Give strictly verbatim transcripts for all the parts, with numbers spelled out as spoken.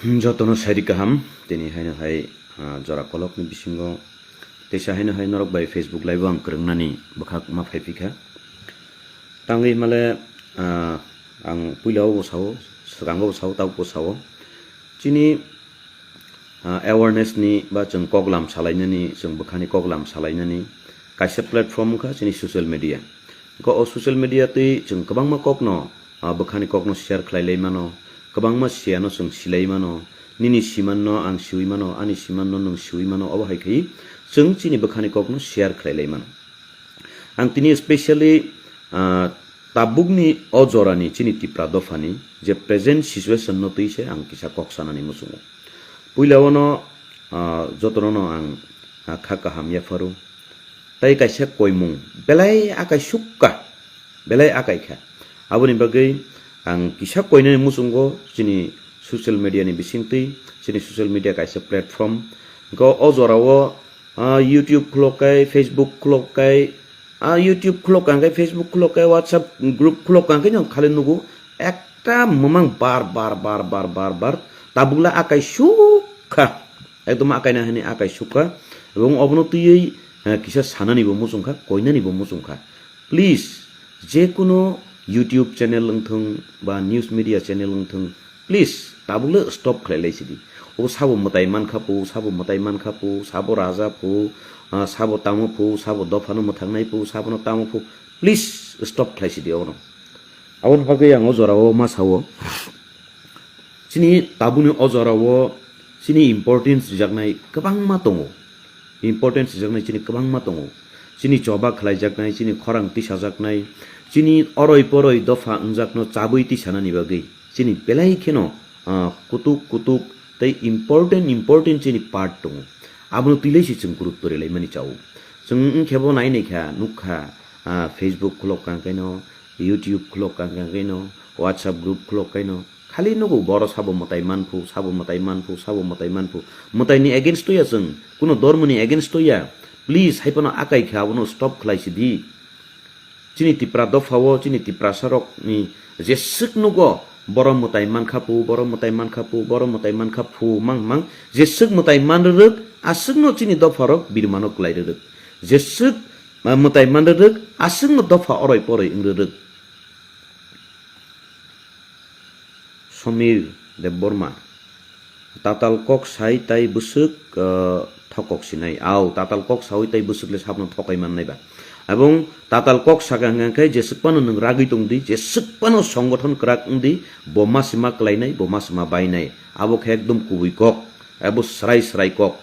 Jotono sairi kaham, tini haino hai, ah, jora kolokni bisingo teisa haino hai norok bai Facebook live o ang kwrwngnani bwkhak ma phai phikha. Tangwi male, ah, ang puila o bo sao, swkango bo sao, tabuk bo sao. Chini, ah, awareness ni ba chwng koklam salainani, chwng bwkhani koklam salainani kaisa platform wngkha chini social media. Ko o social media twi chwng kwbangma kokno, ah, bwkhani kokno share khlai lai mano, kwbangma siyano chwng silai mano, nini simanno ang siwi mano, ani simanno nwng siwi mano, obo hai khai chwng chini bwkhani kokno share khlai lai mano. Ang tini specially, ah, tabukni o jorani chini Tipra dophani je present situation no twi se ang kisa kok sanani muchungo. Puila ono, ah, jotono no ang, ah, kha kaham yapharo. Tai kaisa koimung belai akai sukka, belai akai kha. Aboni bagwi ang kisa koinani muchungo chini social media ni bisingtwi, chini social media kaisa platform. Go o jorao, ah, YouTube khulok kai, Facebook khulok kai, ah, YouTube khulok kang kai, Facebook khulok kai, WhatsApp group khulok kang kai, khali nugo ekta mamang bar, bar, bar, bar, bar, bar, tabukla akai sukha. Ekdom akai na hani akai sukha. Ebong obono twiwi, eh, kisa sanani bo muchungkha, koinani bo muchungkha. Please, je kuno YouTube channel wngthung ba news media channel wngthung, please, tabukle stop khlai lai sidi. O sabo mwtai mankha pu, sabo mwtai mankha pu, sabo raja pu, ah, sabo tamo pu, sabo dophano mwthangnai pu, sabono tamo pu, please stop khlai sidi ono. Aboni bagwi ang o jorao ma sao. Chini tabukni o jorao chini importance rijaknai kwbangma tongo. Importance rijaknai chini kwbangma tongo. Chini choba khlaijaknai, chini khorang tisajaknai, chini oroi poroi dopha wngjakno chabwi tisanani bagwi chini belai kheno, ah, kutuk kutuk tei important important chini part tongo. Abono twi lai se chwng gurutto rwlaimani chao. Chwng wngkhe bo nai nai kha, nuk kha, ah, Facebook khulok kang kaino, YouTube khulok kang kang kaino, WhatsApp group khulok kaino. Khali nugo boro sabo mwtai manphu, sabo mwtai manphu, sabo mwtai manphu. Mwtaini against to ya chwng, kuno dormoni against to ya. Please, hai phano akai kha, abono stop khlai sidi. Chini Tipra dophao, chini Tiprasa rokni jeswk nugo, boro mwtai mankha phu, boro mwtai mankha phu, boro mwtai mankha phu, mang mang, jeswk mwtai man rwrwk, aswkno chini dopharok birmano kwlai rwrwk. Jeswk, ah, mwtai man rwrwk, aswkno dopha oroi poroi wng rwrwk. Somir Debbarma. Tatal kok sai tai bwswk, ah, thokok sinai. Au, tatal kok saui tai bwswk le sabno thokai mannai ba. Ebong tatal kok saka hwnkha khe jeswk phano nwng ragwi tong di, jeswk phano songothon kwrak wng di, bo ma sima kwlainai, bo ma sima bainai. Abo khe ekdom kubui kok, abo srai srai kok.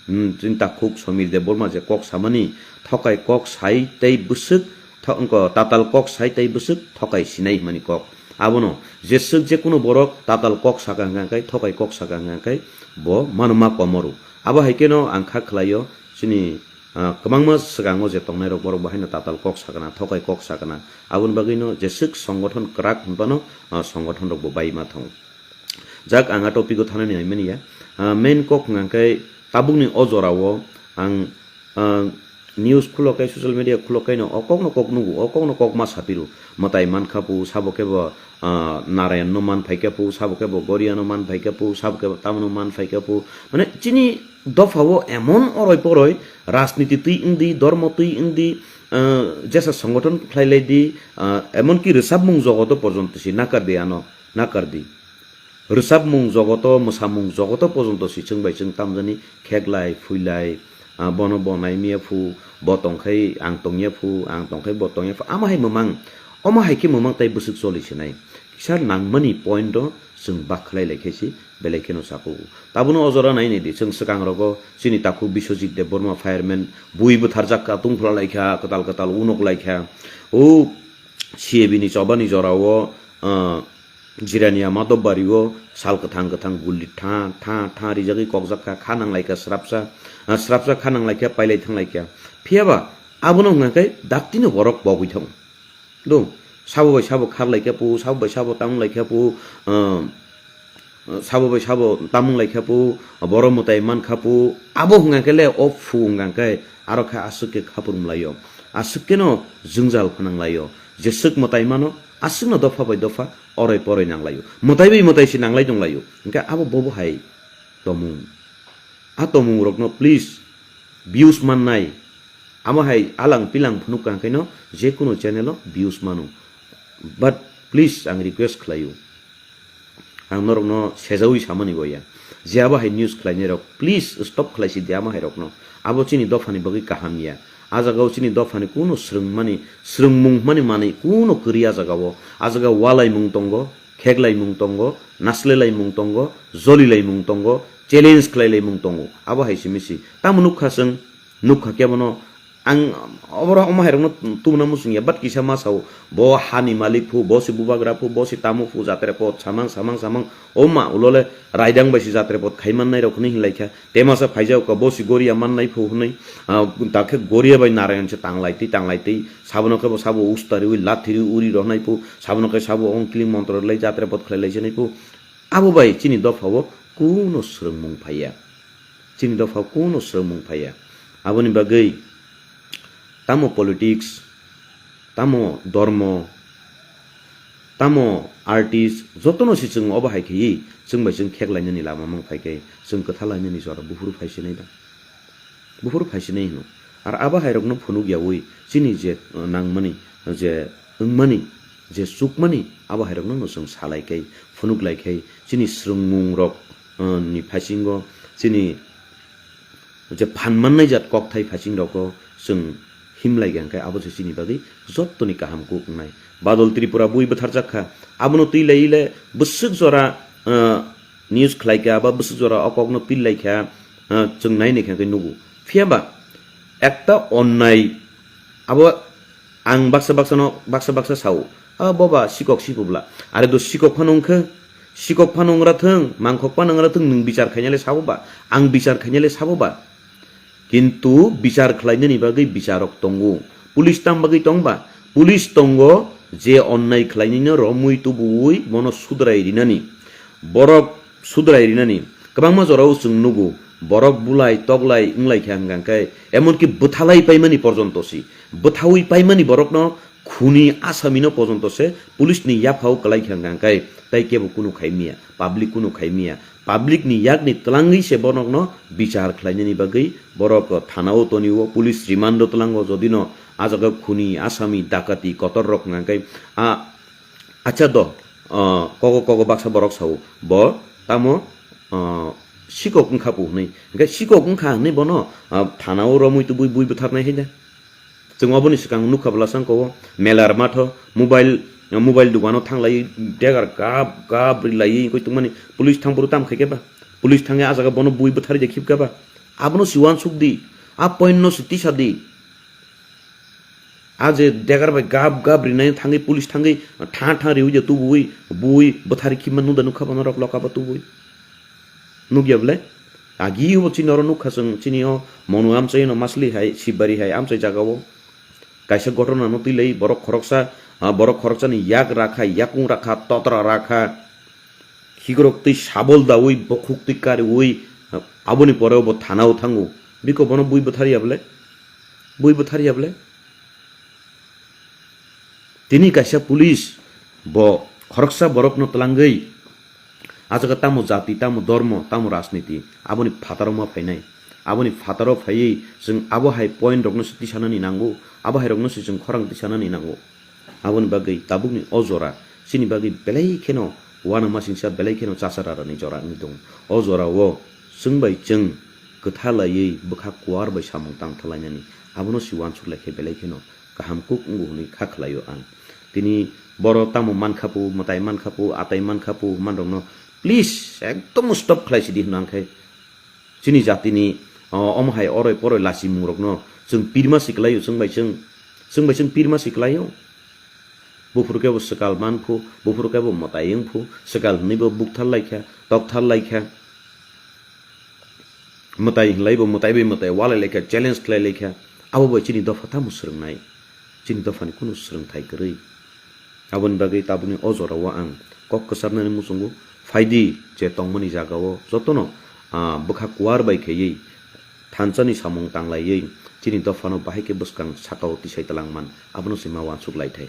Hmm, chini takhuk Somir Debbarma je kok samani, thokai kok sai tei bwswk, tho-, wngko tatal kok sai tei bwswk thokai sinai hwnmani kok. Abono jeswk je kuno borok tatal kok saka hwnkha khe, thokai kok saka hwnkha khe, bo mano ma komoru. Abo hai kheno ang kha khlaio, chini, ah, kwbangma swkango je tongnai rok borok bo haino tatal kok sakana, thokai kok sakana. Aboni bagwino jeswk songothon kwrak hwnphano, ah, songothon rok bo bai ma thango. Jak ang a topic o thanani hai mani ya. Ah, main kok hwnkha khe tabukni o jorao ang, ah, news khulok kai, social media khulok kai no o kok no kok nugo, o kok no kok ma sapiru. Mwtai mankha phu, sabo khe bo, ah, Narayan no man phaikha phu, sabo khe bo Goria no man phaikha phu, sabo khe bo tamo no man phaikha phu. Mane chini dophao emon oroi poroi rajniti twi wng di, dormo twi wng di, ah, jesa songothon khlai lai di, ah, emon ki rwchapmung jogoto porjonto se nakar di ano, nakar di. Rwchapmung jogoto, mwsamung jogoto porjonto si chwng bai chwng tamjani kheklai, phuilai, ah, bono bo nai miya phu, bo tongkhai ang tongya phu, ang tongkhai bo tongya phu, ama hai mwmang, omo hai khe mwmang tai bwswk choli sinai. Kisa nangmani point o chwng bak khlai lai khe si belai kheno sakugo. Tabukno o jora nai nai di, chwng swkang rogo chini takhuk Biswajit Debbarma fireman bui bwtharjak kha, tungphla lai kha, kwtal kwtal unok lai kha. O C A B ni chobani jorao, ah, Jirania Madhobbario sal kwthang kwthang gulli tha tha tha rijagwi kokjak kha, kha nang lai kha srapsa, ah, srapsa kha nang lai kha, pailai thang lai kha. Phiya ba abono hwnkha khe daktino borok pogwi thango. Do, sabo bai sabo khar lai kha phu, sabo bai sabo tamung lai kha phu, ah, sabo bai sabo tamung lai kha phu, boro mwtai man kha phu, abo hwnkha khe le o phu hwnkha khe aro khe aswk khe kha phwrwng lai o, aswk kheno jwngjal phanang lai o, jeswk mwtai mano, Aswkno dopha bai dopha oroi poroi nanglaio, mwtai bai mwtai se nanglai tonglaio. Hwnkhe abo bobo hai tomung. A tomung rokno please views mannai. Amo hai alang pilang phunuk kha khaino je kuno channel o views mano. But please ang request khlaio. Ang norokno sejaui samani bo ya. Je abo hai news khlainai rok, please stop khlai si di amo hai rokno. Abo chini dophani bagwi kaham ya. A jagao chini dophani kuno swrwngmani, swrwngmung hwnmani manwi kuno kwrwi a jagao. A jagao walaimung tongo, kheklaimung tongo, naslelaimung tongo, jolilaimung tongo, challenge khlailaimung tongo. Abo hai simi si. Tamo nukha chwng, nukha kebono ang oboro omo hai rokno tubuna muchung ya, but kisa ma sao, bo hani malik phu, bo se bubagra phu, bo se tamo phu, jatre pot samang, samang, samang, o ma ulo le raidang bai se jatre pot khai mannai rok hwnwi hinlai kha, te masa phaijao ka bo se goria mannai phu hwnwi, ah, ta khe goria bai narayan se tanglai twi, tanglai twi, sabono khe bo sabo ustari ui lathiri uri rohnai phu, sabono khe sabo ongkling montro lai jatre pot khlai lai se nai phu, abo bai chini dopha o kuno swrwngmung phai ya. Chini dopha kuno swrwngmung phai ya. Aboni bagwi tamo politics, tamo dormo, tamo artist, jotono se chwng obo hai khe chwng bai chwng kheklainani lama mang phai khe chwng kwthalainani jora buphuru phai sinai da. Buphuru phai sinai hino. Ar abo hai rokno phunuk yaui chini je, uh, nangmani, je wngmani, je chukmani, abo hai rokno no chwng salai khe, phunuk lai khe chini swrwngmung rok, uh, ni phaisingo chini je phan mannai jat kokthai phaising rokgo chwng himlai kha, hwnkhe abo se chini bagwi jottoni kaham kuk wngnai. Badol Tripura bui bwtharjak kha, abono twi lai le bwswk jora, ah, news khlai kha, ba bwswk jora o kokno pil lai kha, ah, chwng nai nai kha hwnkhe nugo. Phiya ba ekta onnai abo ang baksa baksa no, baksa baksa sao, "Ah, boba, sikok si publa." Are do sikok phano wngkhe, sikok phano wngra thung, mangkhok phano wngra thung, nwng bichar khainale sabo ba, ang bichar khainale sabo ba. Kintu bichar khlainani bagwi bicharok tongo. Police tam bagwi tong ba? Police tongo, je onnai khlainino romwi tubuwi bono sudrai rinani. Borok sudrai rinani. Kwbangma jorao chwng nugo, borok bulai toklai wnglai kha hwnkha khe, emonki bwthalai paimani porjonto si. Bwthaui paimani borokno khuni asamino porjonto se police ni yaphao kwlai kha hwnkha khe, tai kebo kunu khai miya, public kunu khai miya. Public ni yakni twlangwi se borokno bichar khlainani bagwi borok thanao tonio, police remand o twlango, jodino a jaga khuni, asami, dakati, kotor rok hwnkha khe, a, acha do, ah, kogo kogo baksa borok sao, bo tamo, ah, sikok wngkha pu hwnwi. Hwnkhe sikok wngkha hwnwi bono, ah, thanao romwi tubui bui bwtharnai hai da. Chwng oboni swkang nukha bwlasang kowo melar matho mobile, mobile dukano thanglai degar gap gap rilai wngkoi tongmani police thangphuru tam khaikhe ba? Police thangwi a jaga bono bui bwthari de khibkha ba? Abono si uansuk di, a point no si tisa di. A je degar bai gap gap rinai thangwi police thangwi tha tha riwi je tubui bui bwthari khibma nung da nukha bono rok loka ba tubui. Nukya bwle? Agi bo chini oro nukha chwng, chini o Monu amchaino masli hai, Sibari hai amchai jagao. Kaisa ghotona no twi lai borok khoroksa, ah, borok khoroksani yak rakha, yakung rakha, totra rakha. Khikrok twi sabol daui, bokhuk twi kariui, ah, aboni pore bo thanao thango. Biko bono bui bwtharya bwle? Bui bwtharya bwle? Tini kaisa police bo khoroksa borokno twlangwi, a jaga tamo jati, tamo dormo, tamo rajniti, aboni phataro ma phainai. Aboni phataro phaiwi chwng abo hai point rokno se tisanani nango, abo hai rokno se chwng khorang tisanani nango. Aboni bagwi tabukni o jora chini bagwi belai kheno uanamasingcha, belai kheno chasararani jora wngwi tongo. O jorao chwng bai chwng kwtha laiwi bwkha kuar bai samung tangthalainani, abono se uansuk lai khe belai kheno kaham kuk wngo hwnwi kha khlaio ang. Tini boro tamo mankha pu, mwtai mankha pu, atai mankha pu, manrokno please ekdom stop khlai sidi hwno ang khe. Chini jatini, o, omo hai oroi poroi lachimungrokno chwng pirma si klaio, chwng bai chwng, chwng bai chwng pirma si klaio. Buphuru khe bo swkal man phu, buphuru khe bo mwtai wng phu, swkal hwnwi bo bukthar lai kha, tokthar lai kha. Mwtai hinlai bo mwtai bai mwtai walai lai kha, challenge khlai lai kha. Abo bai chini dopha tamo swrwngnai? Chini dophani kunu swrwngthai kwrwi. Aboni bagwi tabukni o jorao ang kok kwcharnani muchungo, phaidi je tongmani jagao jotono, ah, bwkha kuar bai khaiwi thansani samung tanglaiwi chini dophano bahai khe bwskang sakao tisai twlangman, abono se ma uansuk lai thai.